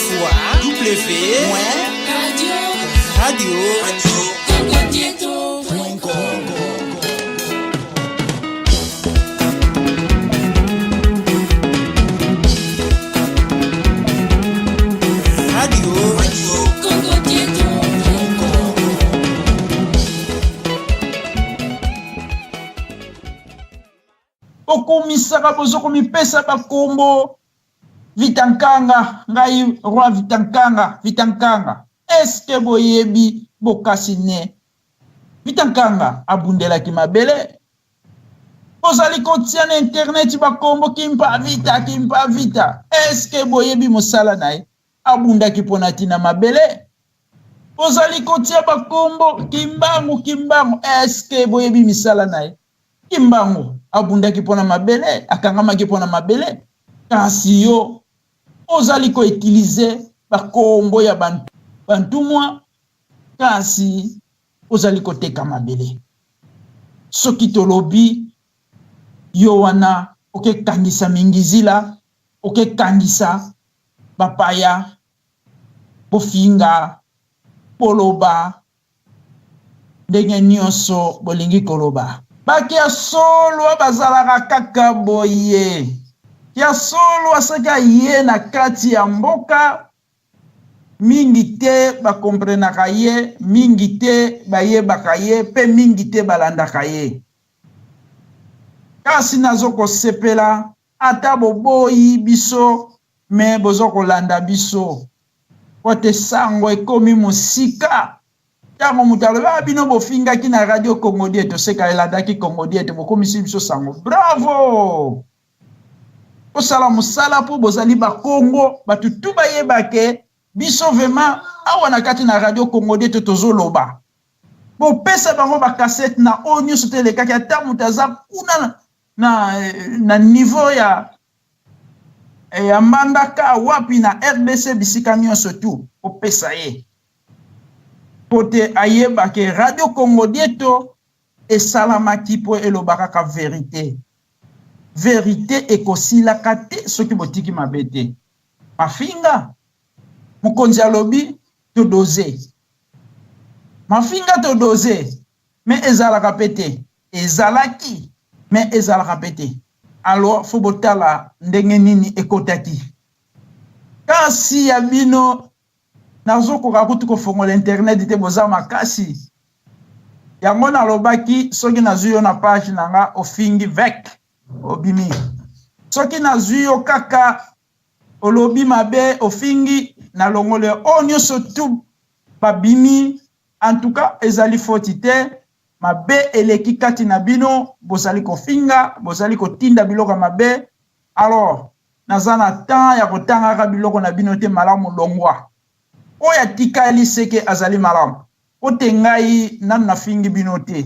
fois W point radio point com. Radio Bokumisaka bozo komipesa bakombo Vita Nkanga, ngai roi Vita Nkanga, Vita Nkanga. Est-ce que boyebi bokasi ne Vita Nkanga abundelaki mabele? Bozali kotia na internet bakombo Kimpa Vita, Kimpa Vita. Est-ce que boyebi mosala na ye? Abundaki pona tina mabele. Bozali kotia bakombo Kimbangu, Kimbangu. Est-ce que boyebi misala na ye? Kimbangu abundaki mpo na mabele, akangamaki mpo na mabele. Kasi yo ozali ko utiliser bakombo ya bantumwa, kasi ozali koteka mabele. Soki tolobi yo wana okekangisa mingizila, okekangisa bapaya, bofinga, boloba Ndenge nionso bolingi koloba. Ba kiasolwa bazalaka kaka boye. Kiasolwa soki aye na kati ya mboka, mingi te ba comprenaka ye, mingi te bayebaka ye pe mingi te balandaka ye. Kasi nazo kosepela ata boboyi biso mais bozo kolanda biso. Po te sango ekomi mosika. Tango moto alobi ah bino bofingaki na radio Congo Dieto seka elandaki Congo Dieto bokomisi biso sango. Bravo! Bosala mosala po bozali ba Congo bato tout bayeba ke biso vraiment awa na kati na radio Congo Dieto tozoloba. Bopesa bango ba cassette na oyo nyonso te elekaki ata moto aza kuna na, na niveau ya ya Mbandaka wapi na rdc bisika nyonso tout opesa ye po te ayeba ke radio Congo Dieto esalamaki po eloba kaka verite. Verite ekosilaka te soki botiki mabe te. Mafinga mokonzi alobi to doze. Mafinga to doze mais ezalaka pe te. Ezalaki mais ezalaka pe te. Alors faut botala ndenge nini ekotaki. Kasi ya bino nazokoka kutu kofongola internet te boza makasi. Yango nalobaki soki nazwi yo na page na nga ofingi vec obimi. Soki nazwi yo kaka olobi mabe ofingi nalongoli yo. Oyo nyoso tout babimi en tout cas ezali foti te. Mabe eleki kati na bino, bozali kofinga, bozali kotinda biloko ya mabe, alors naza na temps ya kotangaka biloko na bino te, malamu longwa. Oyo atikali seke azali malamu, po te ngai nanu nafingi bino te,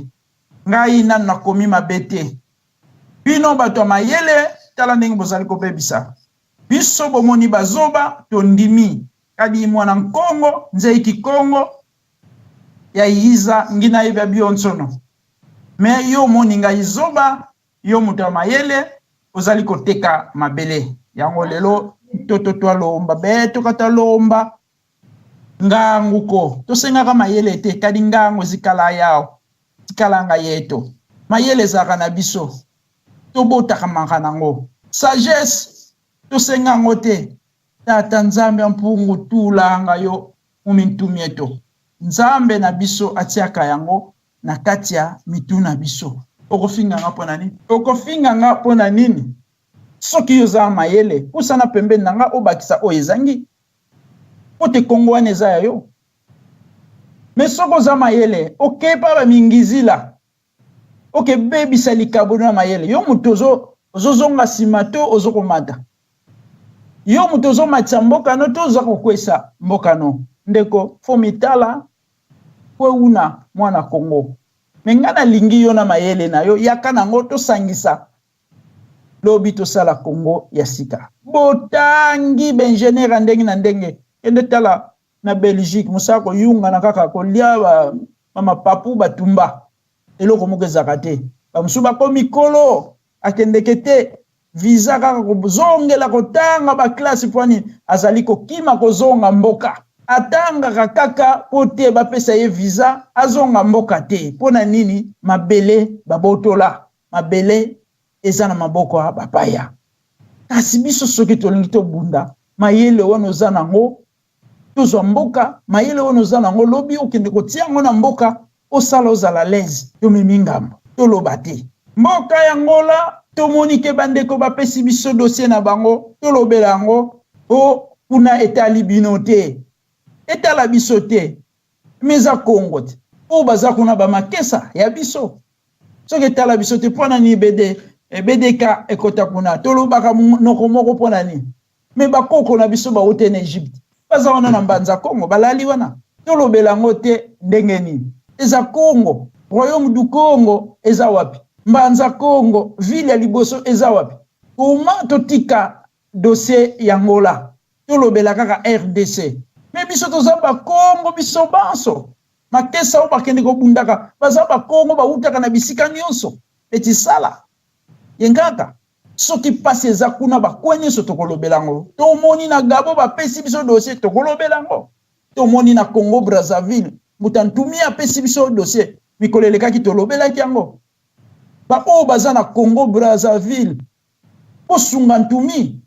ngai nanu nakomi mabe te. Bino bato ya mayele, tala ndenge bozali kobebisa biso, bomoni bazoba, tondimi kadi mwana nkongo, nzeyi kikongo, ya iza ngi nayebia bionsono mais yo omoni ngai zoba yo moto ya mayele ozali koteka mabele yango lelo toto twalomba betoka twalomba ngangu ko tosengaka mayele te kadi ngangu zikala yao zikalanga yeto mayele ezalaka na biso tobotaka maka nango sagesse tosenga yango te tata nzambe ya mpungu tulanga yo mu mintu mieto. Nzambe na biso atiaka yango na kati ya mitu na biso. Okofinga nga pona nini? Okofinga nga pona nini? Soki yo oza mayele, pusana pembeni na nga obakisa oyo ezangi. Po te Congo wana eza ya yo. Mais soki oza mayele, okepa ba mingizila. Okebebisa likabo na mayele. Yo moto ozo ozozonga sima to ozo komata. Yo moto ozomatisa mboka no to oza kokwesa mboka no. Ndeko fo mitala kweuna mwana Congo. Me nga nalingi yo na mayele na yo yaka nango tosangisa lobi tosala Congo ya sika. Botangi ba ingenieur ya ndenge na ndenge kende tala na Belgique mosala koyungana kaka kolia ba, ba mapapu batumba eloko moko ezalaka te. Ba mosusu bakomi kolo akendeke te. Visa kaka kozongela kotanga ba classe mpo nini? Azali kokima kozonga mboka. Atangaka kaka mpo te bapesa ye visa azonga mboka te. Mpo na nini? Mabele babotola, mabele eza na maboko ya bapaya. Kasi biso soki tolingi tobunda, mayele wana oza nango tozwa mboka, mayele wana oza nango lobi okende kotia yango na mboka osala ozala à l'aise. Tomemi ngambo, toloba te. Mboka ya Angola tomoni ke bandeko bapesi biso dossier na bango, tolobela yango o kuna etali bino te, etala biso te, mais eza Congo te. Oyo baza kuna ba makesa ya biso, soki etala biso te mpo na nini BD, BDK ekota kuna? Tolobaka monoko moko mpo na nini? Me bakoko na biso bauti na Egypte, baza wana na Mbanza Congo, balali wana, tolobela yango te ndenge nini? Eza Congo, royaume du Congo eza wapi? Mbanza Congo, ville ya liboso eza wapi? Comment totika dossier ya Angola, tolobela kaka RDC? Me biso toza bakongo, biso banso makesa oyo bakende kobundaka baza bakongo, bautaka na bisika nyonso etisala yengaka. Soki pasi eza kuna bakwe nyonso tokolobela yango. Tomoni na Gabon bapesi biso dossier, tokolobela yango. Tomoni na Congo Brazzaville moto Ntumi apesi biso dossier, mikolo elekaki tolobelaki yango. Baoyo baza na Congo Brazzaville bosunga Ntumi,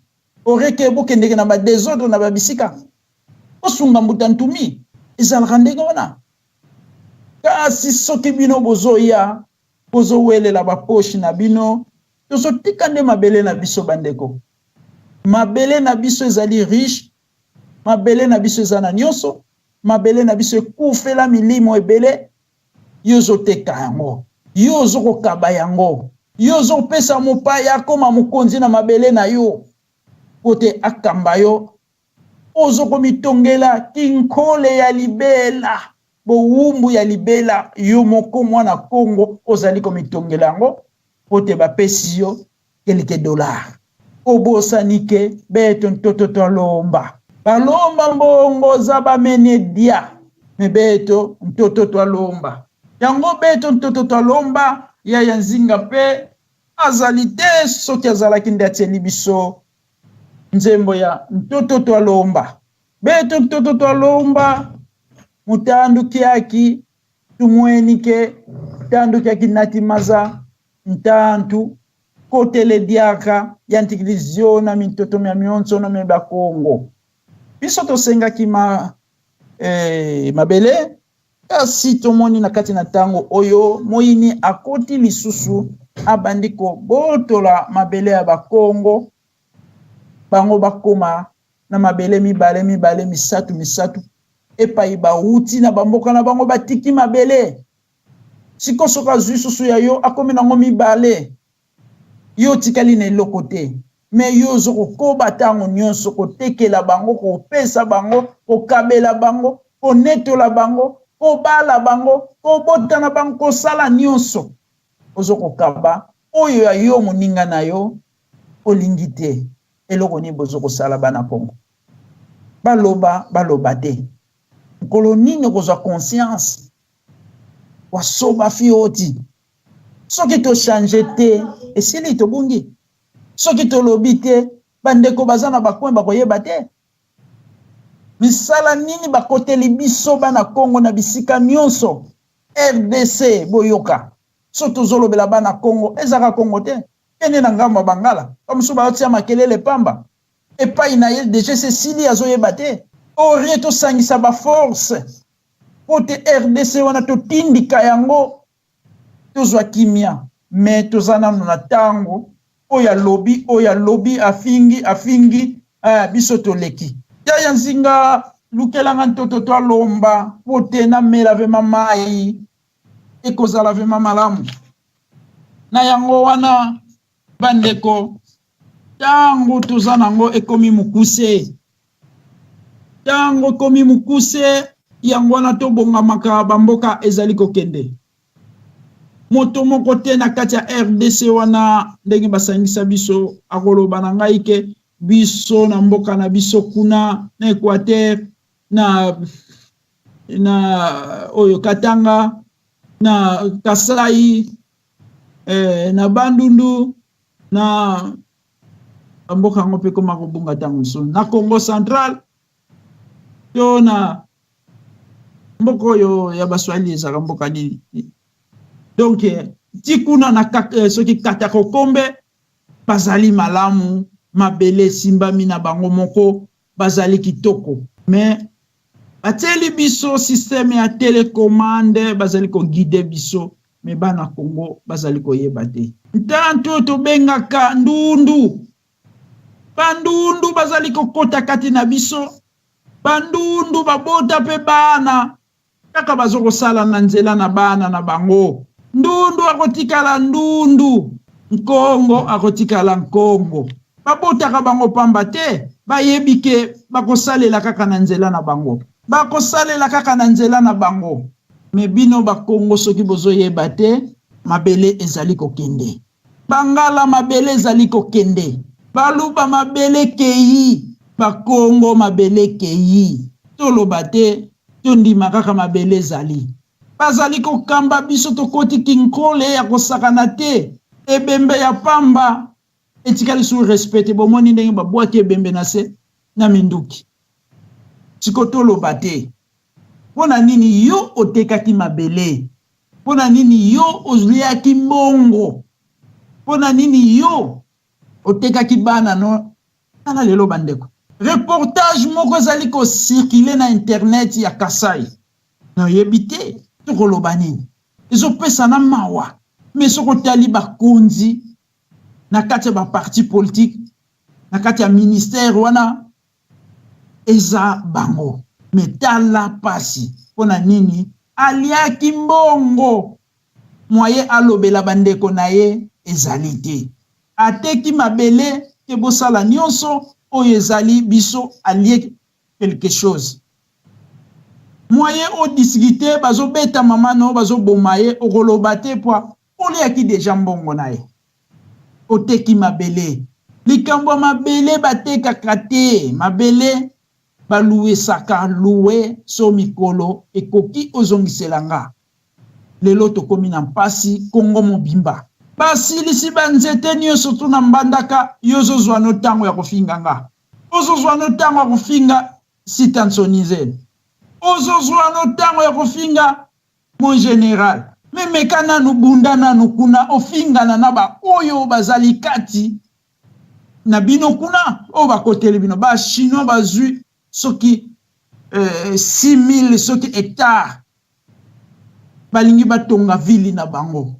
oreke bokendeke na ba desordre na babisika, bosunga mbuta Ntumi, ezalaka ndenge wana. Kasi soki bino bozoya bozowelela ba poche na bino, tozotika nde mabele na biso bandeko. Mabele na biso ezali riche, mabele na biso eza na nyonso, mabele na biso ekufela milimo ebele. Yo ozoteka yango, yo ozokokaba yango, yo ozopesa mopaya akoma mokonzi na mabele na yo po te akamba yo. Ozokomitongela kinkole ya libela, bowumbu ya libela. Yo moko mwana Congo ozali komitongela yango po te bapesi yo quelques dollars. Obosani ke beto ntoto twalomba, balomba mbongo za bamenedia, me beto ntoto twalomba yango. Beto ntoto twalomba yaya Nzinga pe azali te, soki azalaki nde atieli biso nzembo ya ntoto twalomba. Beto ntoto twalomba mutandu kiaki tumwenike tandu kiaki nati maza ntantu kotele diaka ya ntikilizio na mintoto mya mionso na mya bakongo. Biso tosengaki ma mabele, kasi tomoni na kati na ntango oyo moyini akoti lisusu abandi kobotola mabele ya bakongo, bango bakoma na mabele mibale mibale, misato misato, epai bauti na bamboka na bango batiki mabele. Siko soki azwi susu ya yo akomi nango mibale, yo otikali na eloko te. Me yo ozo kokoba ntango nyonso kotekela bango, kopesa bango, kokabela bango, konetola bango, kobala bango, kobotana bango, kosala nyonso. Ozo kokaba oyo ya yo moninga na yo olingi te. Eloko nini bozo kosala bana Congo? Baloba baloba te, mokolo nini okozwa conscience wasoba fioti? Soki tochange te, esili, tobungi. Soki tolobi te, bandeko baza na bacoin bakoyeba te misala nini bakoteli biso bana Congo na bisika nyonso. RDC boyoka, so tozolobela bana Congo, ezaka Congo te. Kende na ngambo ya Bangala, bamosusu baotia makelele pamba, epai na ye deja sesili azoyeba te. Orie tosangisa baforce po te RDC wana totindika yango, tozwa kimia. Me toza nano na ntango oyo alobi, oyo alobi afingi afingi, biso toleki. Yaya Nzinga, lukelanga ntoto to alomba po te namela vema mai, ekozala vema malamu. Na yango wana bandeko, ntango toza nango ekomi mokuse, ntango ekomi mokuse, yango wana tobongamaka, bamboka ezali kokende. Moto moko te na kati ya RDC wana ndenge basangisa biso akoloba na ngai ke biso na mboka na biso kuna na Equateur, na oyo Katanga, na Kasai, na Bandundu, na Bamboka yango mpe ekoma kobunga ntango mosusu na Congo Central to na mboka oyo ya Baswahili, ezalaka mboka nini? Donc ti kuna na soki Katakokombe, bazali malamu, mabele esimbami na bango moko, bazali kitoko. Mais batieli biso système ya télécommande, bazali koguider biso, mais bana Congo bazali koyeba te. Ntanto oyo tobengaka ndundu, bandundu bazali kokota kati na biso. Bandundu babota mpe bana kaka baza kosala na nzela na bana na bango. Ndundu akotikala ndundu, nkongo akotikala nkongo. Babotaka bango pamba te, bayebi ke bakosalela kaka na nzela na bango, bakosalela kaka na nzela na bango. Mais bino Bakongo, soki bozoyeba te, mabele ezali kokende. Bangala, mabele ezali kokende. Baluba, mabele kei. Bakongo, mabele kei. Toloba te, tondima kaka mabele ezali. Bazali kokamba biso, tokoti kinkole ya kosakana te. Ebembe ya pamba etikali su respect te. Bomoni ndenge babwaki ebembe na se na minduki. Siko toloba te, mpo na nini yo otekaki mabele? Mpo na nini yo oliaki mbongo? Mpo na nini yo otekaki bana no? Tala lelo, bandeko, reportage moko ezali kocirculer na internet ya Kasai. Nayebi te tokoloba nini, ezopesa na mawa. Mais soki otali bakonzi na kati ya baparti politique, na kati ya ministère wana, eza bango. Mais tala pasi, mpo na nini aliaki mbongo? Moyen alobela bandeko na ye ezali te. Ateki mabele te, bosala nyonso oyo ezali biso, alie quelque chose. Moyen odiscuter, bazobeta mama no, bazoboma ye, okoloba te, po oliaki déjà mbongo na ye, oteki mabele. Likambo ya mabele, batekaka te mabele, baluwesaka. Louer so mikolo ekoki, ozongisela nga. Lelo tokomi na mpasi. Kongo mobimba basilisi banzete nyonso tu na Mbandaka. Yo ozozwa no ntango ya kofinga nga, ozozwa no ntango ya kofinga Sita Nsonize, ozozwa no ntango ya kofinga mon général. Mais meka nanu, bunda nanu kuna, ofingana na baoyo bazali kati na bino kuna, oyo bakoteli bino. Bachinois bazwi soki 6000 soki hectare, balingi batonga ville na bango.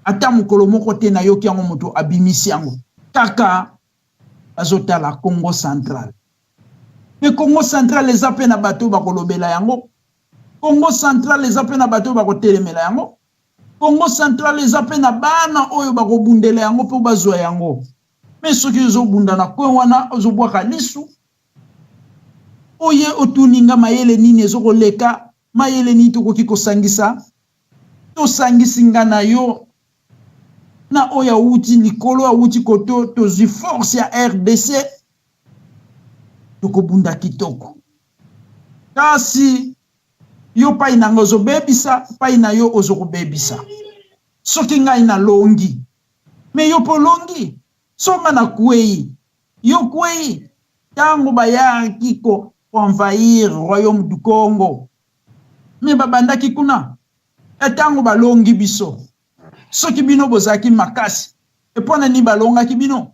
Ata mokolo moko te nayoki yango moto abimisi yango. Kaka bazotala Congo Central. Mais Congo Central eza mpe na bato bakolobela yango. Congo Central eza mpe na bato bakotelemela yango. Congo Central eza mpe na bana oyo bakobundela yango mpo bazwa yango. Mais soki ozobunda na coin wana, ozobwaka lisu, oye otuninga mayele nini ezokoleka, mayele nini tokoki kosangisa. Tosangisi nga na yo na oyo awuti likolo, awuti koto, tozwi force ya RDC, tokobunda kitoko. Kasi yo pai na nga ozobebisa, pai na yo ozokobebisa. Soki ngai nalongi, mais yo mpo olongi. So nga nakwei, yo kwei. Ntango bayaki koenvahir royaume du Congo, mais babandaki kuna. Ntango balongi biso, soki bino bozalaki makasi, mpo na nini balongaki bino?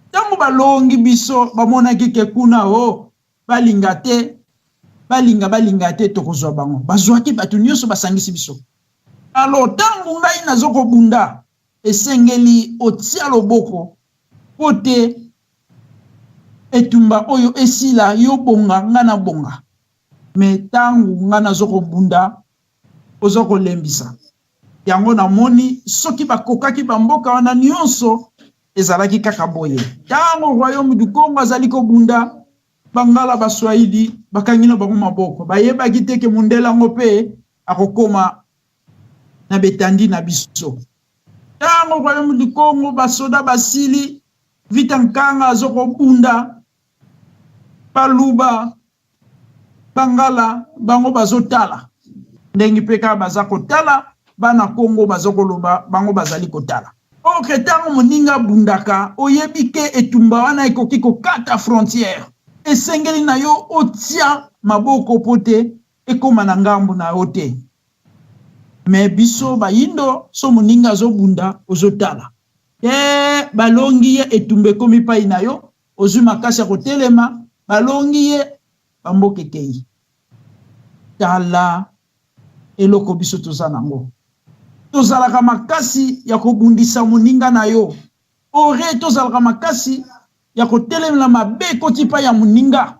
Ntango balongi biso, bamonaki ke kuna o oh, balinga te, balinga balinga te, tokozwa bango. Bazwaki bato nyonso, basangisi biso. Alors ntango ngai nazokobunda, esengeli otia loboko mpo te etumba oyo esila, yo bonga, nga na bonga. Mais ntango nga nazokobunda, oza kolembisa yango. Namoni soki bakokaki bamboka wana nyonso, ezalaki kaka boye. Ntango royaume du Congo azali kobunda, Bangala, Baswahili bakangi na bango maboko, bayebaki te ke mondele yango mpe akokoma na betandi na biso. Ntango royaume du Congo basoda basili, Vita Nkanga azokobunda, Baluba, Bangala bango bazotala ndenge mpe kaka baza kotala. Bana Kongo baza koloba, bango bazali kotala. Oke ntango moninga abundaka, oyebi ke etumba wana ekoki kokata frontière. Esengeli na yo otia maboko mpo te ekóma na ngambu na yo te. Me biso bayindo, so moninga azobunda, ozotala te, balongi ye, etumba ekomi pai na yo, ozwi makasi ya kotelema, balongi ye, bamboka ekei. Tala eloko biso toza nango, tozalaka makasi ya kobundisa moninga na yo ore, tozalaka makasi ya kotelemela mabe ekoti epai ya moninga.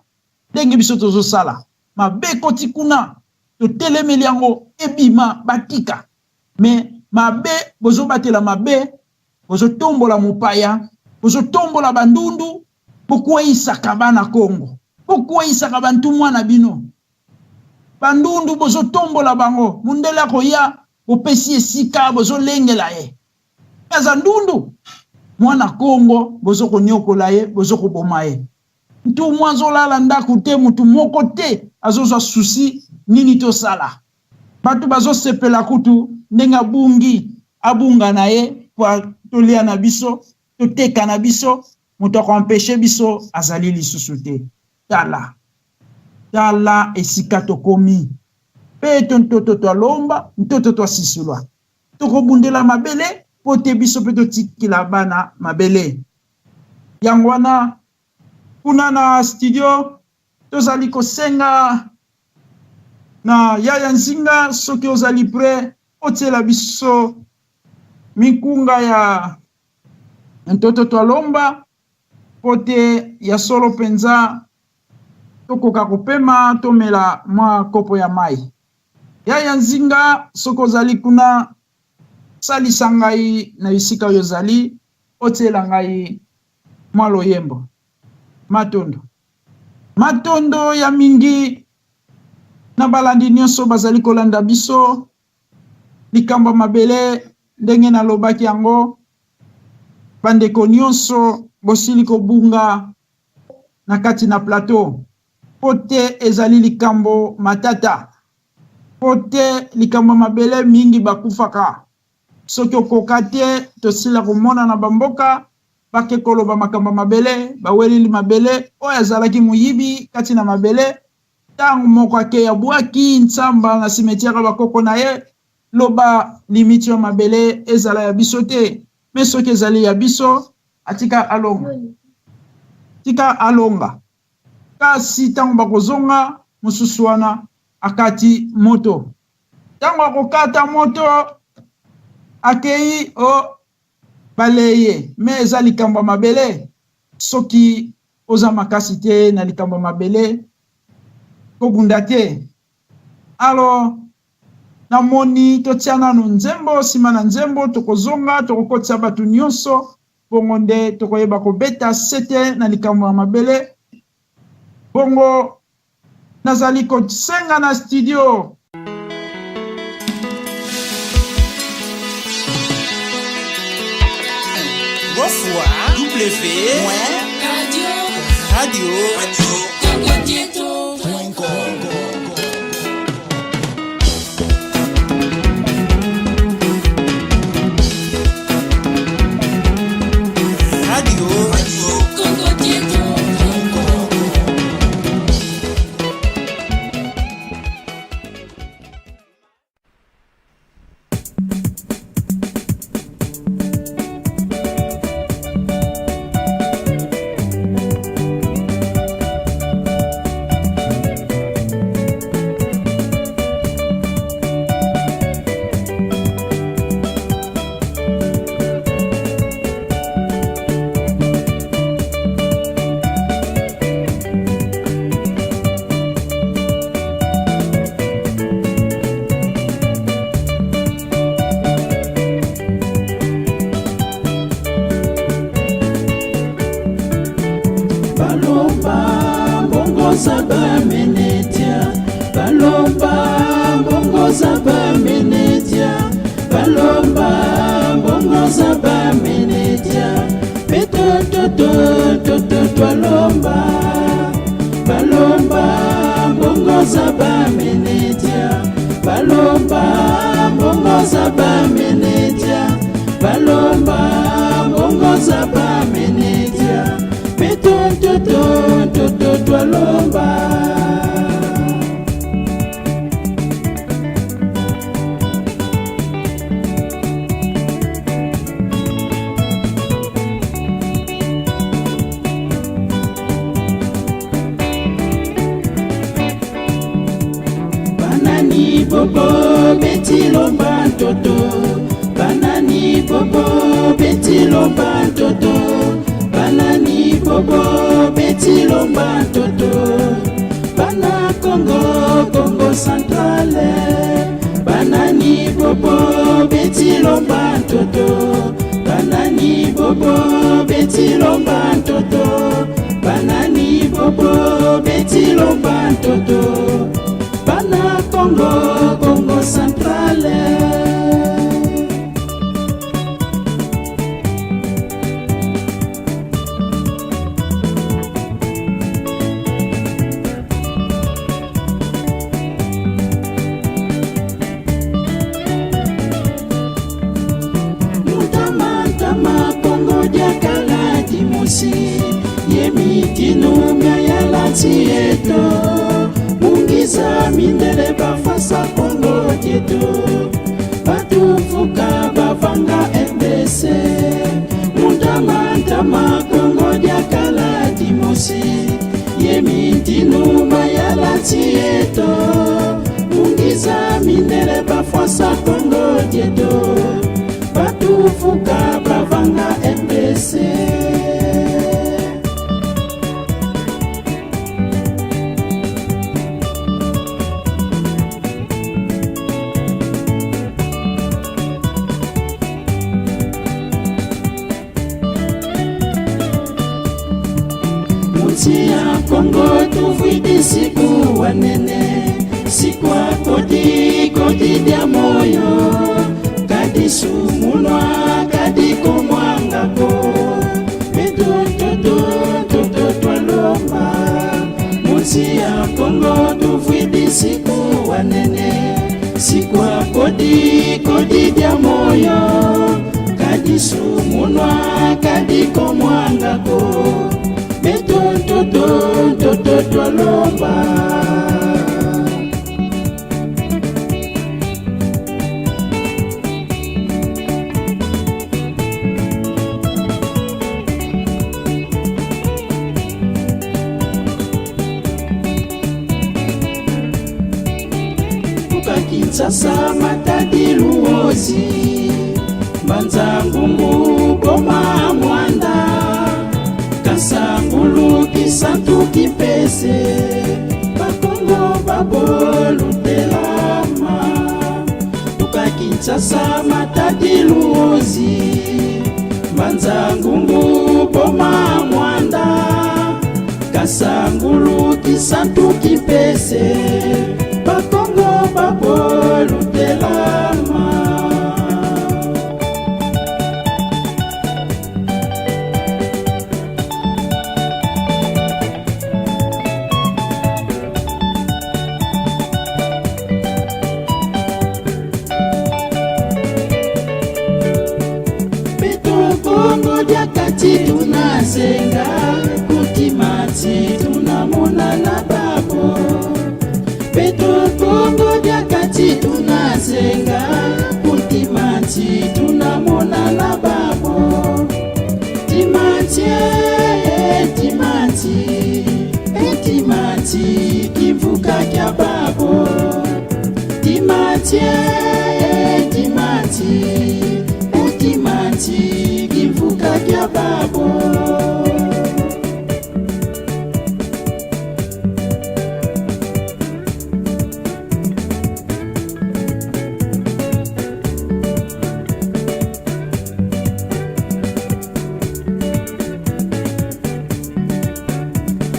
Ndenge biso tozosala mabe ekoti kuna, totelemeli yango, ebima, batika. Me mabe bozobatela, mabe bozotombola mopaya, bozotombola bandundu, bokweyisaka bana Kongo, bokweyisaka bantumwa na bino. Bandundu bozotombola bango, mundele akoya, bopesi esika, bozolengela ye, aza ndundu. Mwana Kongo bozokonyokola ye, bozokoboma ye. Ntumwa azolala ndako te, mutu moko te azozwa susi nini tosala. Bato bazosepela kutu ndenge abungi, abunga na ye po tolia na biso, toteka na biso, moto akoempêcher biso azali lisusu te. Tala, tala esika tokomi. Mpe to ntoto twalomba, ntoto twasisulwa, tokobundela mabele mpo te biso mpe totikila bana mabele. Yango wana kuna na studio tozali kosenga na yaya Nzinga, soki ozali prêt, otiela biso mikunga ya ntoto twalomba mpo te ya solo mpenza tokoka kopema, tomela mwa kopo ya mai. Yaya Nzinga, soki ozali kuna, salisa ngai na esika oyo ozali, otiela ngai mwa loyembo. Matondo, matondo ya mingi na balandi nyonso bazali kolanda biso. Likambo ya mabele, ndenge nalobaki yango, bandeko nyonso bosili kobunga na kati na plateau mpo te ezali likambo matata, mpo te likambo ya mabele mingi bakufaka. Soki okoka te, tosila komona na bamboka bake koloba makambo ya mabele, baweleli mabele, oyo azalaki moyibi kati na mabele, ntango moko ake abwaki ntsamba na cimetière ya bakoko na ye, loba limite ya mabele ezala ya biso te. Me soki ezali ya biso, atika alonga, tika alonga. Kasi ntango bakozonga mosusu wana akati moto, ntango akokata moto akei o baleye. Me eza likambo ya mabele, soki oza makasi te na likambo ya mabele, kobunda te. Alors namoni totia nanu nzembo, nsima na nzembo tokozonga, tokokotisa bato nyonso, bongo nde tokoyeba kobeta sete na likambo ya mabele. Bongo nazali kosenga na studio Bofwa W Radio Radio. Radio Balomba mbongo za bamenetia, balomba mbongo za bamenetia, balomba mbongo za bamenetia. Petototototo twalomba, balomba mbongo za bamenetia, balomba mbongo za bamenetia, balomba. bobo beti lomba ntoto banani bobo beti lomba ntoto banani bobo beti lomba ntoto bana Kongo Kongo centrale banani bobo beti lomba ntoto banani bobo beti lomba ntoto banani bobo beti lomba ntoto bana Kongo Kongo centrale. Mutama Kongo diakala dimusi ye mitinu mia yala tieto mungiza mindele bafasa Kongo dieto batufuka bavanga RDC mutama ntama Kongo diakala dimusi ye mitinu mia yala tieto mungiza mindele bafasa Kongo dieto batufuka bavanga RDC. Munsi ya Kongo tuvwidi siku wanene sikwa kodi kodi dia moyo kadi sumunwa kadi komwangako betu toto toto twalomba munsi ya Kongo tuvwidi siku wanene sikwa kodi kodi dia moyo kadi sumunwa kadi komwangako betu toto toto twalomba. Kinshasa Matadi Luozi Mbanza Ngungu Boma Mwanda Kasangulu Kisantu Kipese Bakongo Babolutelama Tuka Kinshasa Matadi Luozi Mbanza Ngungu Boma Mwanda Kasangulu Kisantu Kipese Bakongo Babolutelama. Beto Kongo diakati tunazenga kutimati tunamonana babo Beto Kongo diakati tunazenga kutimati tunamonana babo Timati timati timati kivuka kya babo Timati timati timati kivuka kya babo.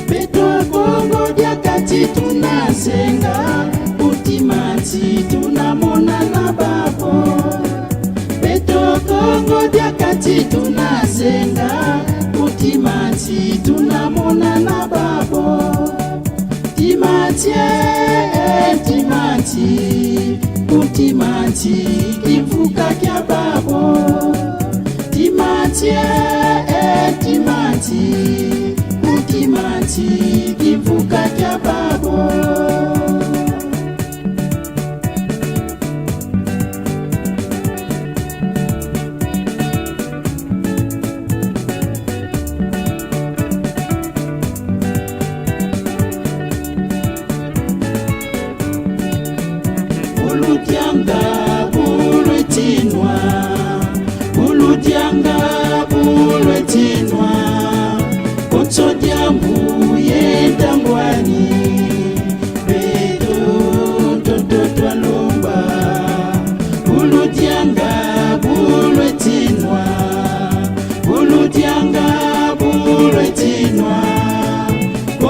Beto Kongo diakati tunazenga kutimati tunamonana babo Beto Kongo diakati tunazenga kutimati tunamonana babo Timati timati kutimati kivuka kya babo Timati timati kutimati kivuka kya babo.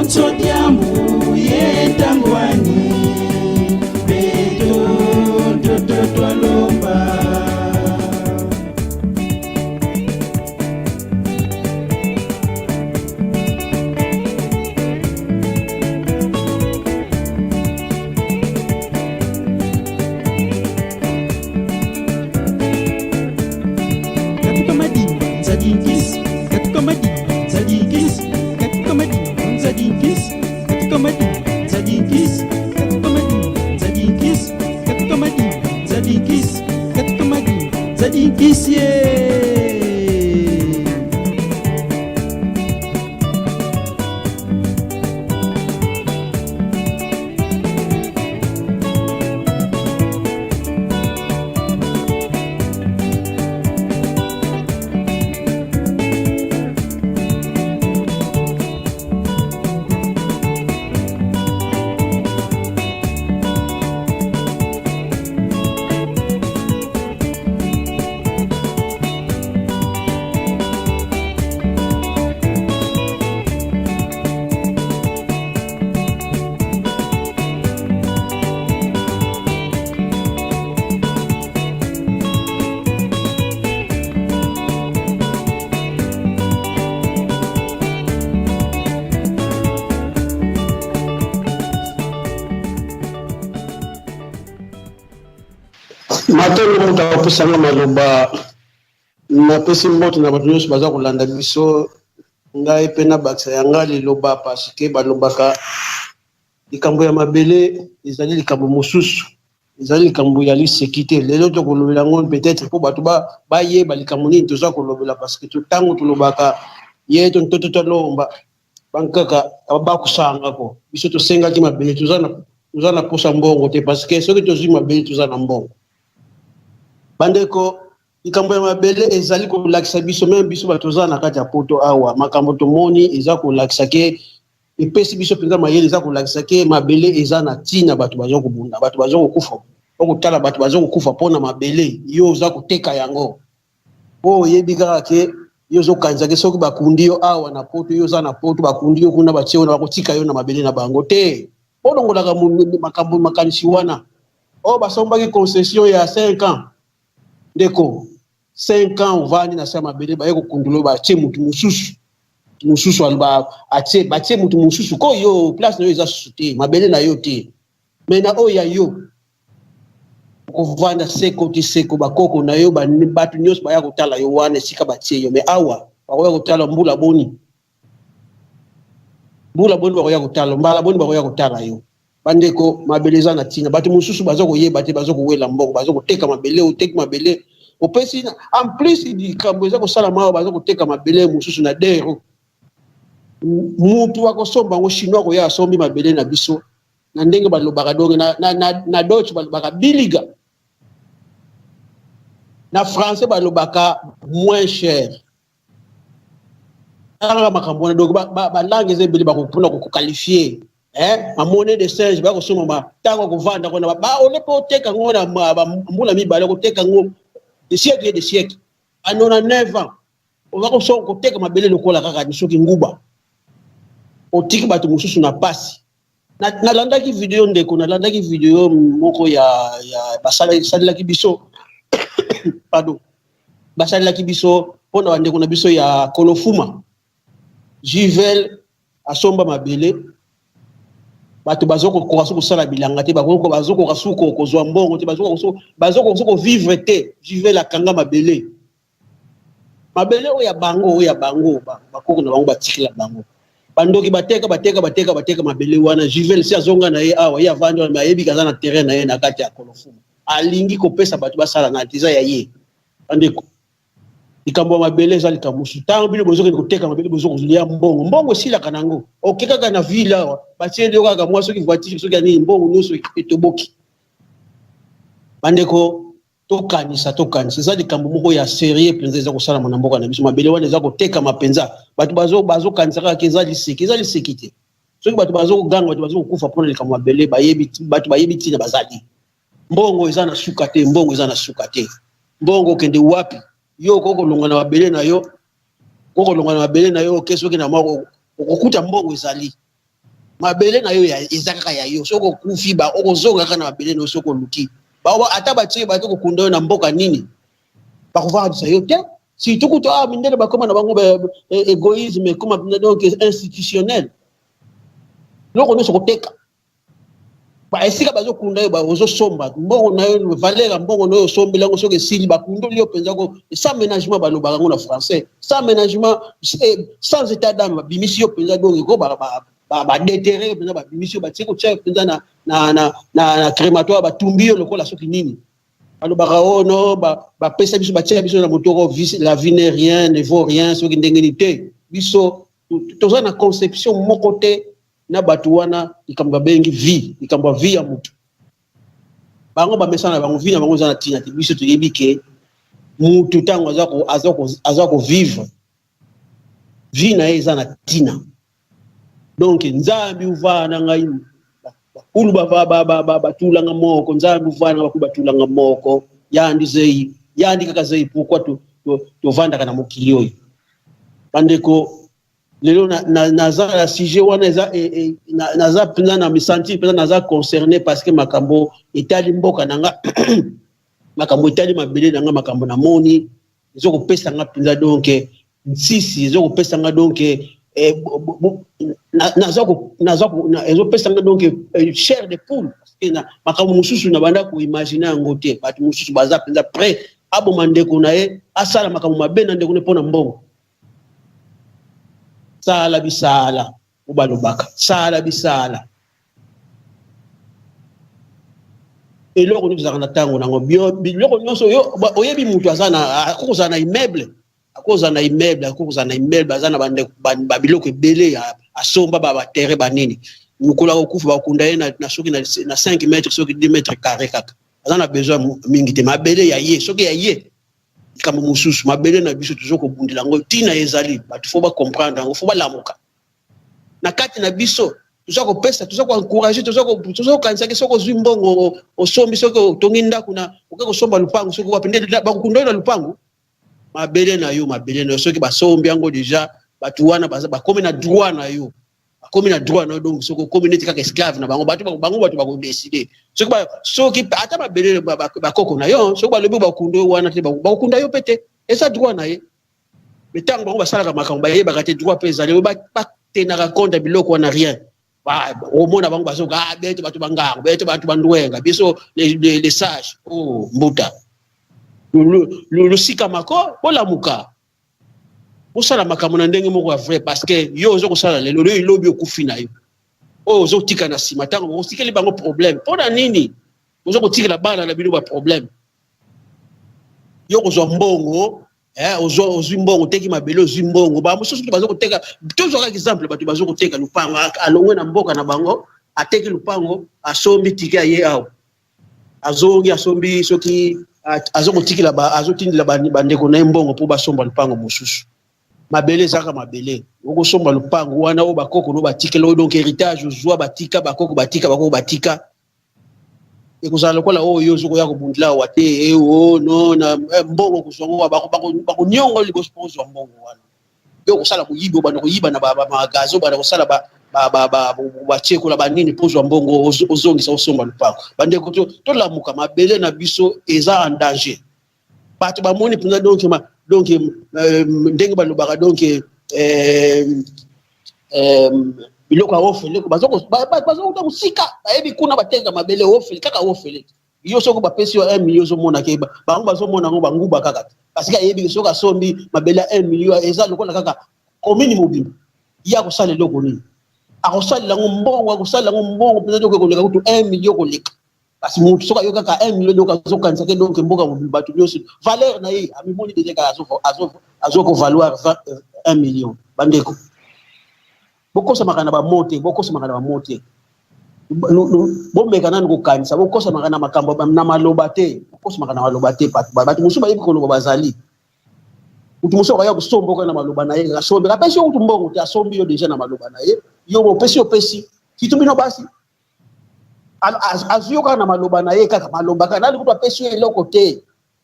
Onso diambu ye tangwani beto ntoto twalomba. Katuka madimba nzadinkisi, katuka madimba nzadinkisi, katuka madimba nzadinkisi, katuka madimba nzadinkisi, katuka madimba nzadinkisi, katuka madimba nzadinkisi, katuka madimba nzadinkisi ye. Matondo moto akopesanga maloba. Napesi mbote na bato nyonso baza kolanda biso. Ngai mpe nabakisa ya ngai liloba, parce que balobaka likambo ya mabele ezali likambo mosusu, ezali likambo ya liseki te. Lelo tokolobela yango peut-être mpo bato bayeba likambo nini toza kolobela, parce que ntango tolobaka ye to ntoto tolomba bankaka bakusangako biso tosengaki mabele, toza na posa mbongo te, parce que soki tozwi mabele toza na mbongo. Bandeko, likambo ya mabele ezali kolakisa biso, meme biso bato toza na kati ya poto awa, makambo tomoni eza kolakisa ke epesi biso mpenza mayele, eza kolakisa ke mabele eza na ntina. Bato baza kobunda, bato baza kokufa, okotala bato baza kokufa mpona mabele, yo oza koteka yango. Po oyebi kaka ke yo ozokanisa ke soki bakundi yo awa na poto, yo oza na poto, bakundi yo kuna, batie yo na, bakotika yo na mabele na bango te. Olongolaka makambo makanisi wana. Oyo basombaki concession ya 5 ans, ndeko, 5 ans ovandi na se ya mabele, baye kokundula, batie mutu mosusu, mosusu aloba atie, batie mutu mosusu ko yo place na yo eza susu te, mabele na yo te. Me na oyo ya yo okovanda seko ti seko, bakoko na yo, bato nyonso baya kotala yo wana esika batie yo. Me awa bakoya kotala mbula boni, mbula boni bakoya kotala, mbala boni bakoya kotala yo. Bandeko, mabele eza na ntina. Bato mosusu baza koyeba te, baza kowela mbongo, baza koteka mabele. Oteki mabele, opesi en plus likambo eza kosalama awa, baza koteka mabele mosusu na 2 euro. Mutu akosomba yango, chinois koya asombi mabele na biso na ndenge balobaka donc na Deutsch balobaka billiger, na français balobaka moins cher. Kaka makambo wana, donc balangue eza ebele mpona koqualifier bamonnaie de singe. Bakosomba ntango akovanda kona ole mpe oteka yango na mbula 2, koteka yango de siècle de siècle, a 99 ans oza koteka mabele lokola kaka soki nguba. Otiki bato mosusu na pasi. Nalandaki video, ndeko, nalandaki video moko ya basalelaki biso, pardon, basalelaki biso mpona bandeko na biso ya Kolofuma. Juvel asomba mabele, bato bazokokoka so kosala bilanga te, bazokoka su kozwa mbongo te, bazokoka su kovivre te. Juvel akanga mabele, mabele oyo ya bango, oyo ya bango bakoko na bango batikela bango. Bandoki bateka, bateka, bateka, bateka mabele wana. Juvel si azonga na ye awa, ye avandi wana, ayebi kaza na terrain na ye na kati ya Kolofuma, alingi kopesa bato basala na te, eza ya ye. Bandeko, likambo ya mabele eza likambo mosusu. Ntango bino bozokende koteka mabele, bozokolia mbongo, mbongo esilaka nango. Oke kaka na ville awa, batieli yo kaka mwa soki voiture, soki ya nini, mbongo nyonso etoboki. Bandeko, tokanisa, tokanisa, eza likambo moko ya sérieux mpenza eza kosalama na mboka na biso. Mabele wana eza kotekama mpenza, bato bazokanisa kaka ke eza liseki, eza liseki te. Soki bato bazokoganga, bato bazokokufa mpona likambo mabele, bayebi, bato bayebi ntina bazali. Mbongo eza na suka te, mbongo eza na suka te. Mbongo okende wapi? Yo okoki kolonga na mabele na yo, okoki kolonga na mabele na yo, oke soki na moko okokuta mbongo ezali. Mabele na yo eza kaka ya yo. Soki okufi ba okozonga kaka na mabele na yo soki oluki. Ba ata batie bake kokunda yo na mboka nini, bakovandisa yo te. Surtout kutu ah mindele bakoma na bango ba egoïsme ekoma donc institutionnel. Loko nyonso koteka. Ba esika bazokunda yo ozosomba mbongo na yo, valeur ya mbongo na yo osombeli yango, soki esili bakundoli yo mpenza ko sans ménagement, balobaka yango na français, sans ménagement, sans état d'âme, babimisi yo mpenza donc eko badéterre yo mpenza, babimisi yo, batie kotia yo mpenza na crématoire, batumbi yo lokola soki nini. Balobaka o oh, no bapesa biso, batia biso na motoko, la vie n'est rien, ne vaut rien, soki ndenge nini te. Biso toza na conception moko te na bato wana. Likambo babengi vie, likambo ya vie ya motu, bango bamesana na bango, vie na bango eza na ntina te. Biso toyebi ke mutu ntango aza kovivre, vie na ye eza na ntina. Donc Nzambe uvaa na ngai, bakulu batulanga moko, Nzambe uvaa na bakulu batulanga moko, yandi zei yandi kaka zei. Pourquoi tovandaka na mokili oyo, bandeko? Lelo naza na sujet wana, eza naza mpenza na misentir mpenza naza concerné, parce que makambo etali mboka na nga, makambo etali mabele na nga, makambo namoni ezokopesa nga mpenza donc nsisi, ezokopesa nga donc ezopesa nga donc chair de poule, parce que na makambo mosusu na banda koimagine yango te. Bato mosusu baza mpenza prêt aboma ndeko na ye, asala makambo mabe na ndeko na ye mpo na mbongo. Sala bisala o balobaka, sala bisala. Eloko nyonso ezalaka na ntango nango. Biloko nyonso yo oyebi, moto aza na, akoki kozala na immeuble, akoki kozala na immeuble, akoki kozala na immeuble, aza na bandeko, babiloko ebele, asomba baterrain, banini. Mokolo akokufa, bakunda ye na soki na 5 mètre, soki 10 mètre carré kaka. Aza na besoin mingi te. Mabele ya ye, soki ya ye, likambo mosusu. Mabele na biso, toza kobundela yango. Ntina ezali, bato faut bacomprendre yango, faut balamuka na kati na biso. Toza kopesa, toza koencourage, toza kokanisaki soki ozwi mbongo, osombi, soki otongi ndako na oke kosomba lupango, soki wapi nde bakokunda yo na lupango. Mabele na yo, mabele na yo, soki basombi yango déjà, bato wana bakomi na droit na yo, bakomi na droit na yo. Donc soki okomi neti kaka esclave na bango, bato bango, bato bakodécider. Soki ata mabele bakoko na yo, soki balobi bakunda yo wana te, bakokunda yo mpe te, eza droit na ye. Mais ntango bango basalaka makambo, bayebaka te droit mpe ezali, batenaka compte ya biloko wana, rien. Omona bango bazoka, ah, bete bato bangango, bete bato bandwenga, biso les sages. Oh, mbuta lusika mako, bolamuka, bosala makambo na ndenge moko ya vrai, parce que yo oza kosala lelo, oyo elobi okufi na yo, oyo ozotika na nsima, ntango otikeli bango problème. Mpo na nini oza kotikela bana na bino baproblème? Yo kozwa mbongo, ozwi mbongo, oteki mabele, ozwi mbongo. Bamosusu baza koteka, tozwaka exemple, bato baza koteka lupango, alongwe na mboka na bango, ateki lupango, asombi ticket, aye awa, azongi, asombi, soki aza kotikela, azotindela bandeko na ye mbongo mpo basomba lupango mosusu. Mabele ezalaka mabele. Okosomba lupango wana oyo bakoko no batikela oyo, donc héritage ozwa, batika bakoko, batika bakoko, batika, ekozala lokola oyo ozokoya kobundela awa te. O no na mbongo kozwa ngo, bakonionga liboso mpo ozwa mbongo wana. Yo kosala moyibi, obanda koyiba na bamagasin, obanda kosala batiekola banini mpo ozwa mbongo, ozongisa, osomba lupango. Bandeko, tolamuka, mabele na biso eza en danger. Bato bamoni mpenza donc ndenge balobaka, donc biloko ya ofele, bazokuta kosika, bayebi kuna bateka mabele ofele, kaka ofele. Yo soki bapesi yo 1 million, ozomona ke bango bazomona yango banguba kaka te, parce que ayebi soki asombi mabele ya 1 million, eza lokola kaka commune mobimba. Ye akosala eloko nini? Akosalela yango mbongo, akosalela yango mbongo mpenza, donc ekoleka kutu 1 million koleka. Kasi motu soki ayoki kaka 1 million, donc azokanisa ke donc mboka mobimba, bato nyonso, valeur na ye amimoni déjà kaka azokovaloir 1 million. Bandeko, bokosamaka na bamo te, bokosamaka na bamo te. Bomeka nanu kokanisa, bokosamaka na makambo na maloba te, bokosamaka na maloba te. Bato mosusu bayebi koloba, bazali. Mutu mosusu akoya kosomboka na maloba na ye, asombi, apesi yo kutu mbongo te, asombi yo déjà na maloba na ye. Yo opesi, opesi, surtout bino basi, azwi yo kaka na maloba na ye, kaka maloba kaka nani kutu apesi yo eloko te,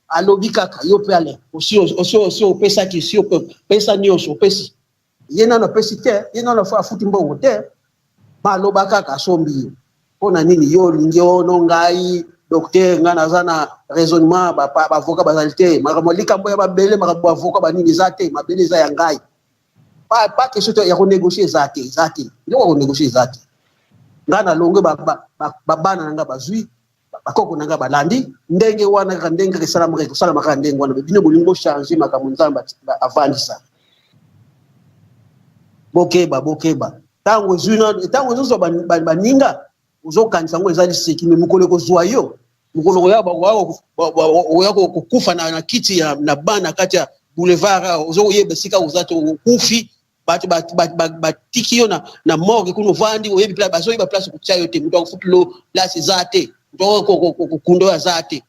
alobi kaka, yo mpe ale osi opesaki, osi opesa nyonso, opesi ye nano, apesi te, ye nano afuti mbongo te. Maloba kaka asombi yo. Mpo na nini yo olingi ono ngai docteur, ngai naza na raisonnement, ba avocat bazali te, makambo likambo ya mabele, makambo ya avocat banini eza te, mabele eza ya ngai. Pas pas question ya ko négocier eza te, eza te. Biloko ya ko négocier eza te. Ngai nalongwe ba ba ba bana na ngai bazwi, bakoko na ngai balandi ndenge wana kaka ndenge kaka esalamaka ekosalama kaka ndenge wana. Bino bolingi bo changer makambo Nzambe avandisa. Bokeba, bokeba. Tango ezwi ntango ezozwa baninga ozokanisa yango eza liseki, me mokolo ekozwa yo, mokolo oya kokufa na kiti ya na bana kati ya boulevard, ozokoyeba esika oza te, okufi, bato batiki yo na morgue kuna ovandi, oyebi bazoyeba place kotia yo te, moto akofutilo place eza te, moto akokunda oyo aza te,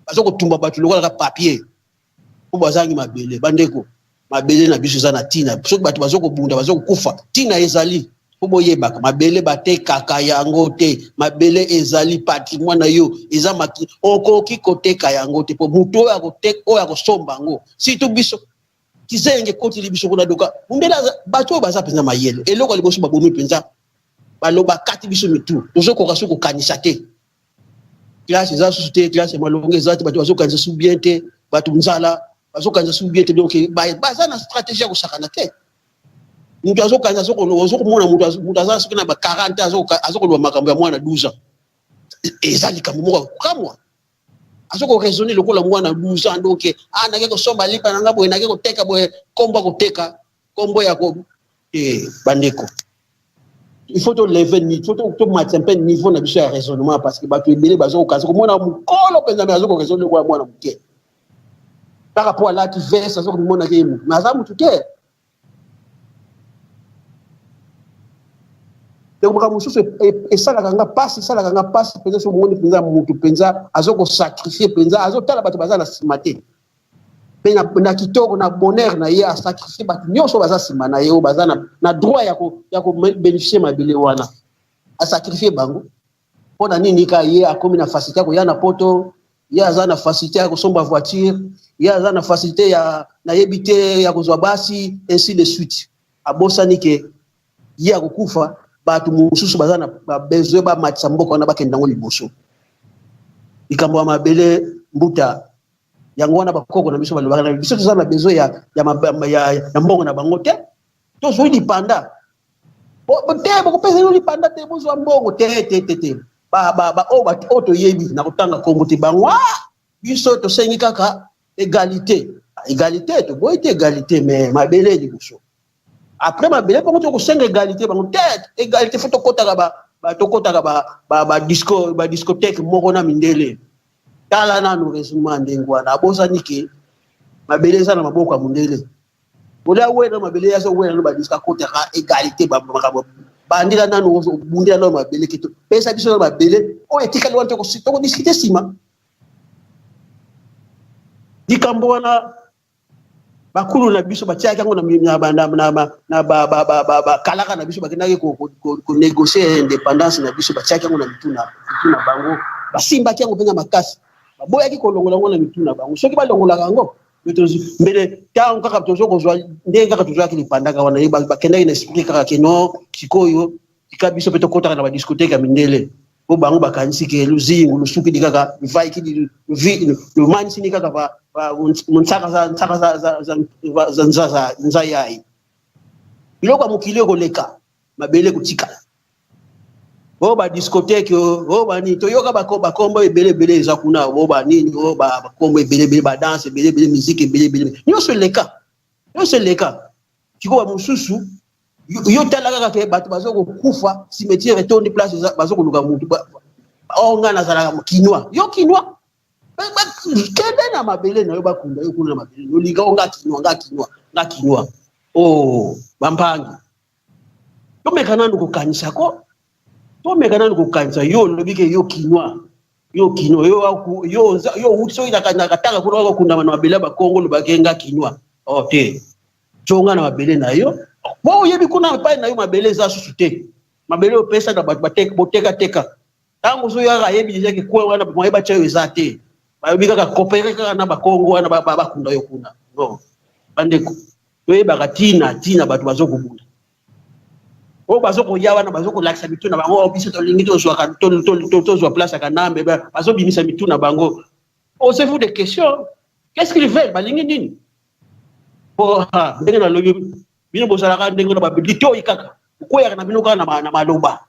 bazokotumba bato lokola kaka papier mpo bazangi mabele. Bandeko, mabele na biso eza na ntina. Soki bato bazokobunda, bazokokufa, ntina ezali mpo boyebaka mabele batekaka yango te. Mabele ezali patrimoine na yo, eza maki, okoki koteka yango te, mpo moto oyo akosomba yango, surtout biso kizenge ekoteli biso kuna doka mundele. Bato oyo baza mpenza mayele, eloko ya liboso babomi mpenza, baloba kati biso mitu, tozokoka soki kokanisa te. Classe eza susu te, classe ya malonga eza te, bato bazokanisa su bien te, bato nzala bazokanisa su bien te. Donc baza na stratégie ya kosakana te. Moto azokanisa, ozokomona moto aza soki na ba 40 azokoloba makambo ya mwana 12 ans, eza likambo moko ya kokamwa. Azoko raisonner lokola mwana 12 ans. Donc ah, nake kosomba lipa na nga boye, nake koteka boye, kombo ya koteka, kombo ya ko eh, bandeko, il faut to lever, il faut to tomatisa mpe niveau na biso ya raisonnement, parce que bato ebele bazokokanisa komona mokolo mpenza, me azoko raisonner lokola mwana moke kaka mpo alati veste, azokomimonaki ye motu, mais aza motu te. Donc makambo mosusu esalaka nga mpasi, esalaka nga mpasi mpenza. Soki omoni mpenza motu mpenza azokosacrifier mpenza, azotala bato baza na nsima te, mpe na kitoko na bonheur na ye, asacrifier bato nyonso baza nsima na ye, oyo baza na droit ya kobénéficier mabele wana, asacrifier bango. Mpo na nini? Ka ye akomi na facilité ya koya na Poto, ye aza na facilité ya kosomba voiture, ye aza na facilité ya nayebi te ya kozwa basi, ainsi de suite. Abosani ke ye akokufa, bato mosusu baza na babesoin bamatisa mboka wana, bakende yango liboso. Likambo ya mabele, mbuta, yango wana bakoko na biso balobaka na biso, toza na besoin ya mbongo na bango te, tozwi lipanda te, bokopesa yo lipanda te, bozwa mbongo te, te, te, te. Oyo oyo toyebi na kotanga kombo te, bango biso tosengi kaka égalité, égalité, toboyi te égalité, mais mabele liboso. Après mabele, mpongo tokosenga égalité. Bango te, égalité faut tokotaka badiscothèque moko na mindele. Tala nanu raisonnement ndenge wana. Abosani ke mabele eza na maboko ya mondele. Olia wena mabele, azo wena no badisco, akotaka égalité, makambo bandela nanu, obundela nanu mabele ke pesa biso na mabele oyo etikali wana, tokodiscuter nsima. Likambo wana, bakulu na biso batiaki yango na bakalaka na biso, bakendaki konégocier indépendance na biso, batiaki yango na mitu na bango, basimbaki yango mpenza makasi, baboyaki kolongola yango na mitu na bango. Soki balongolaka yango mbele, ntango kaka tozo kozwa ndenge kaka tozwaki lipandaka wana, bakendaki na esprit kaka ke non, sikoyo tika biso mpe tokɔtaka na badiscothèque ya mindele, po bango bakanisi ke luzingu lusukidi kaka luvaikidi lumanisini kaka nsaka za nza yai. Biloko ya mokili ekoleka, mabele ekotikala. Oyo badiscothèque, oyo banini, toyoka bakombo ebele ebele eza kuna, oyo banini, oyo bakombo ebele ebele, badanse ebele ebele, musique ebele ebele, nyonso eleka, nyonso eleka. Sikoyo bamosusu, yo tala kaka ke bato baza kokufa, cimetière etondi, place baza koluka mutu. O ngai nazalaka Kinois, yo Kinois, kende na mabele na yo, bakunda yo kuna na mabele. Olinga o nga Kinois, nga Kinois, nga Kinois. O bampangi, tomeka nanu kokanisa ko, tomeka nanu kokanisa. Yo olobi ke yo Kinois, yo Kinois, yo yo wuti soki na Katanga kuna, okokundama na mabele ya Bakongo. Olobaki nga Kinois, o te, zonga na mabele na yo. Po oyebi kuna epai na yo mabele eza susu te, mabele opesa na bato botekateka. Ntango ozoyaka, ayebi deja ke kwe wana moye batya yo eza te, bayebi kaka coopérer kaka na Bakongo wana, bakunda yo kuna. Non, bandeko, toyebaka ntina bato bazokobunda. Oyo bazo koya wana bazo kolakisa mitu na bango, oh, biso tolingi tozwa place ya Kanambe, bazobimisa mitu na bango. Posez-vous des questions. Qu'est-ce qu'ils veulent? Balingi nini? Po ndenge nalobi bino bozalaka ndenge na litoyi kaka, okweyaka na bino kaka na maloba.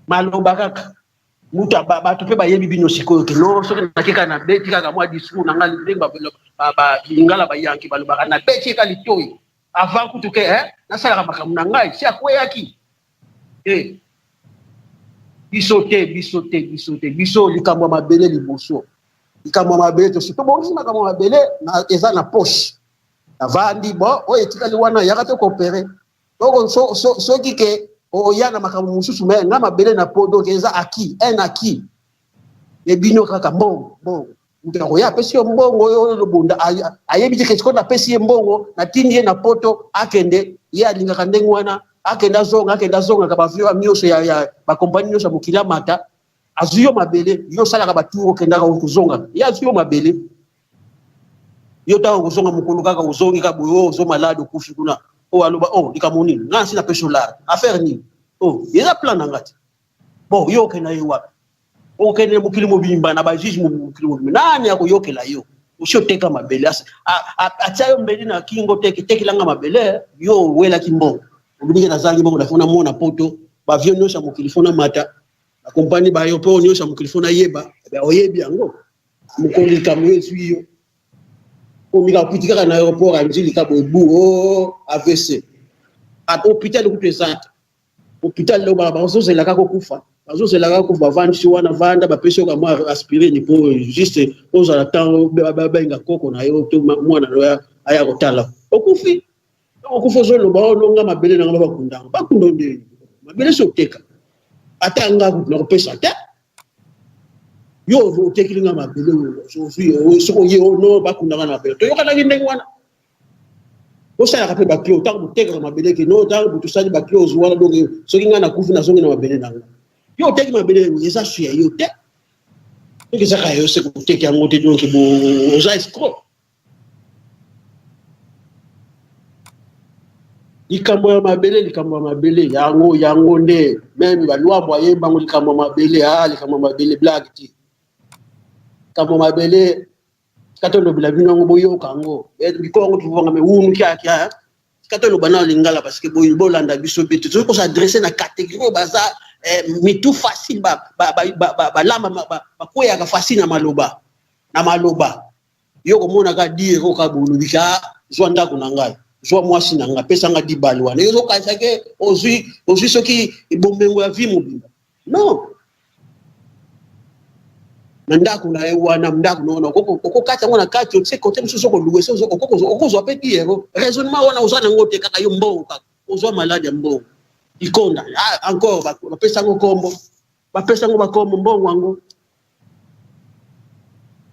Maloba kaka. Mutu bato mpe bayebi bino sikoyo ke no, soki nake kaka nabeti kaka mwa discours na ngai ndenge lingala bayanki balobaka, nabeti kaka litoyi avant kutu ke nasalaka makambo na ngai, si akweyaki te. Biso te, biso te, biso te, biso likambo ya mabele liboso, likambo ya mabele tosi tobongisi makambo ya mabele eza na poche, navandi bon, oyo etikali wana yaka to coopérer. Donc soki ke oya na makambo mosusu, mais nga mabele na po, donc eza acquis, un acquis. E bino kaka mbongo, mbongo. Moto akoya apesi yo mbongo, oyo olobunda ayebi te ke napesi ye mbongo, natindi ye na poto, akende, ye alingaka ndenge wana, akende azonga, akende azongaka bavio nyonso ya bakompani nyonso ya mokili, amata, azwi yo mabele. Yo osalaka batour, okendaka kozonga, ye azwi yo mabele. Yo ntango kozonga mokolo kaka ozongi kaka boye, oyo ozo malade, okufi kuna, oyo aloba o likambo nini? Nga nsi napesi yo lar affaire nini? O eza plan na nga te. Bon, yo okenda ye wapi? Okende mokili mobimba na bajuge, mokili mobimba, nani akoyokela yo? Osi oteka mabele, atia yo mbeli na kingo, tekelanga mabele. Yo owelaki mbongo, obinike nazangi mbongo, nafo namona poto, bavio nyonso ya mokili fo namata, bakompani bayo mpo nyonso ya mokili fo nayeba. Oyebi yango, mokolo likambo yo ezwi yo, omika okuti kaka na aéroport ya Njili ka boye, bu o AVC, hôpital kutu eza te. Hôpital leo bazozela kaka kokufa, bazozela kaka kokufa, bavandisi wana, vanda, bapesi yo kamwa aspirine mpo juste ozala ntango babenga koko na yo to mwana na yo aya kotala. Okufi, okufi, ozoloba olonga mabele nanga, bakundanga, bakunda nde mabele. So oteka, ata nga kutu nakopesa te. Yo otekeli nga mabele, ozwi, soki oye no bakundanga na mabele, toyokanaki ndenge wana. Bosalaka mpe baclauses ntango botekaka mabele ke no, ntango tosali baclauses wana, donc soki ngai nakufi, nazongi na mabele na nga. Yo oteki mabele, eza su ya yo te. Soki ezaka yo, se koteka yango te. Donc oza escroc. Likambo ya mabele, likambo ya mabele, yango yango nde même balwambo ayembango likambo ya mabele. Ah, likambo ya mabele, blague te. Likambo ya mabele, tika tolobela bino yango, boyoka yango biko yango, tuvanga me wunu kiakia. Tika toloba na lingala parce que bolanda biso mpe tozoki kos'adresser na catégorie oyo baza mitu facile, balamba, bakweyaka facile na maloba, na maloba. Yo komonaka dire oka bolobi ka zwa ndako na ngai, zwa mwasi na ngai, pesa nga dibali wana, yo ozokanisa ke ozwi, ozwi soki bomengo ya vie mobimba. Non, na ndako na ye wana, ndako na wana, okokata yango na kati, otie kote mosusu, okoluwe, okozwa mpe 10 euro. Raisonnement wana oza nango te. Kaka yo mbongo, kaka ozwa malade ya mbongo, ikonda encore, bapesa yango kombo, bapesa yango bakombo, mbongo yango.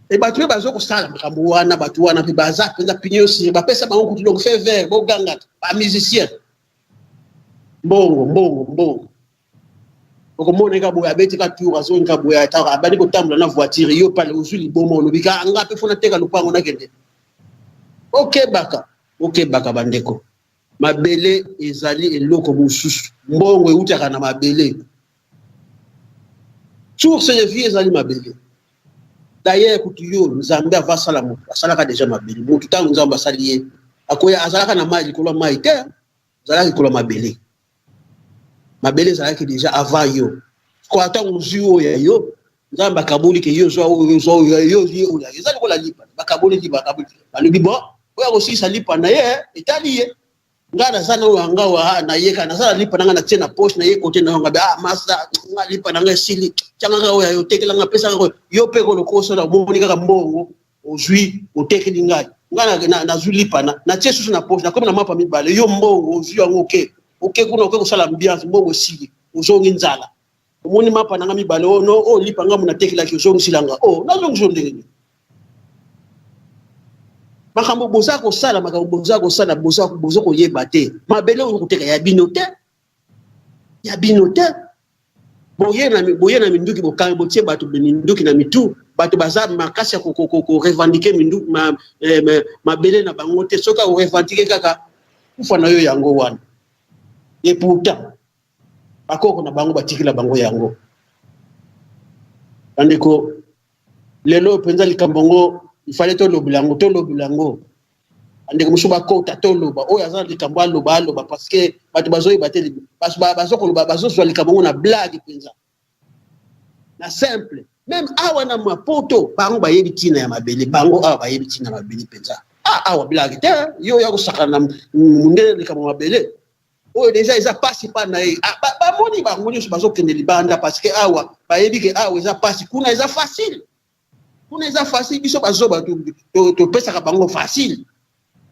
E bato mpe baza kosala makambo wana, bato wana mpe baza mpenza pignon sur, bapesa bango kutu donc feu vert, bogangaka bamusicien, mbongo, mbongo, mbongo. Okomona ka boye, abeti ka tour, azongi ka boye, abandi kotambola na voiture. Yo pale ozwi liboma, olobi ka nga mpe fo nateka lopango, nakende. Okebaka, okebaka bandeko, mabele ezali eloko mosusu. Mbongo eutaka na mabele, source de vie ezali mabele. D'ailleurs kutu yo, Nzambe ava asala motu, asalaka déjà mabele. Motu, ntango Nzambe asali ye, akoya azalaka na mai, likolo ya mai te, azalaka likolo ya mabele. Mabele ezalaki déjà avant yo. Ko ntango ozwi oyo ya yo, Nzambe akaboli ke yo zwa oyo, zwa oyo, yo ye oyo eza lokola lipa, bakaboli lipa, bakaboli, balobi bon, oyo akosilisa lipa na ye, etali ye. Nga naza na oyo yanga wa nayeka, naza na lipa na nga, natie na poche na ye kote na yo nga ah masa nga lipa na nga esili, tianga kaka oyo otekelanga, pesaka oyo yo mpe kolokosala. Omoni kaka mbongo ozwi, otekeli ngai, nga nazwi lipa na natie susu na poche, nakomi na mapa mibale. Yo mbongo ozwi yango, oke, oke kuna, oke kosala ambiance, mbongo esili, ozongi nzala, omoni mapa na nga mibale, oyo no, oyo lipa nga mo natekelaki, ozongisilanga o nazongisa ndenge nini? Makambo boza kosala, makambo boza kosala, boza koyeba te. Mabele oyo koteka ya bino te, ya bino te. Boye na minduki, bokangi, botie bato minduki na mitu, bato baza makasi ya korevendiquer mabele na bango te. Soki akorevendiquer kaka, kufa na yo yango wana. Et pourtant bakoko na bango batikela bango yango. Bandeko, lelo mpenza likambo yango ifale tolobela yango, tolobela yango. Bandeko mosusu bakota, toloba. Oyo aza na likambo aloba, aloba, parce que bato bazoyeba te, bazokoloba, bazozwa likambo yango na blague mpenza, na simple. Même awa na Mapoto, bango bayebi ntina ya mabele. Bango awa bayebi ntina ya mabele mpenza. Ah, awa blague te. Yo ya kosakana na mondele likambo mabele oyo déjà eza pasi mpa na ye. Ah, bamoni bango nyonso bazokende libanda parce que awa bayebi ke awa eza pasi, kuna eza facile, kuna eza facile. Biso bazoba topesaka bango facile.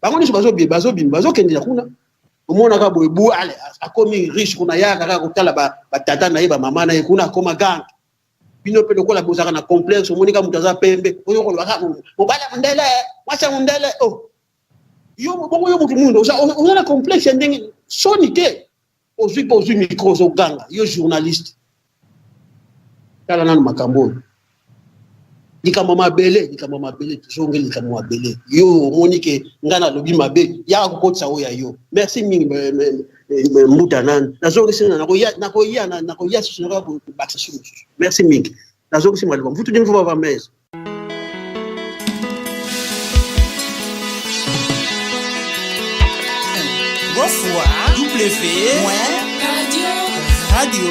Bango nyonso bazobima, bazokendela kuna. Omonaka boye, buale akomi riche kuna, yaka kaka kotala batata na ye, bamama na ye kuna, akoma gang. Bino mpe lokola bozalaka na complexe, omoni ka moto aza pembe, oyo kolobaka mobali ya mondele, mwasi ya mondele. Oh, yo bongo, yo motu mundu oza na complexe ya ndenge soni te. Ozwi mpe ozwi micro, ozoganga, yo journaliste. Tala nanu makambo oyo, likambo mabele, likambo mabele, tozongi likambo mabele. Yo omoni ke ngai nalobi mabe, yaka kokotisa oyo ya yo. Merci mingi, mbuta. Nani nazongisi? Nakoya, nakoya, nakoya susu, nakoya kobakisa su mosusu. Merci mingi, nazongisi maloba. Mvutu ndenge mpo bamese. Fois W Radio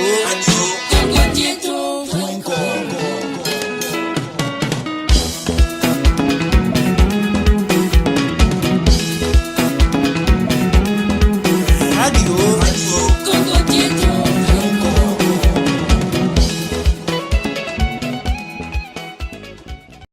Radio.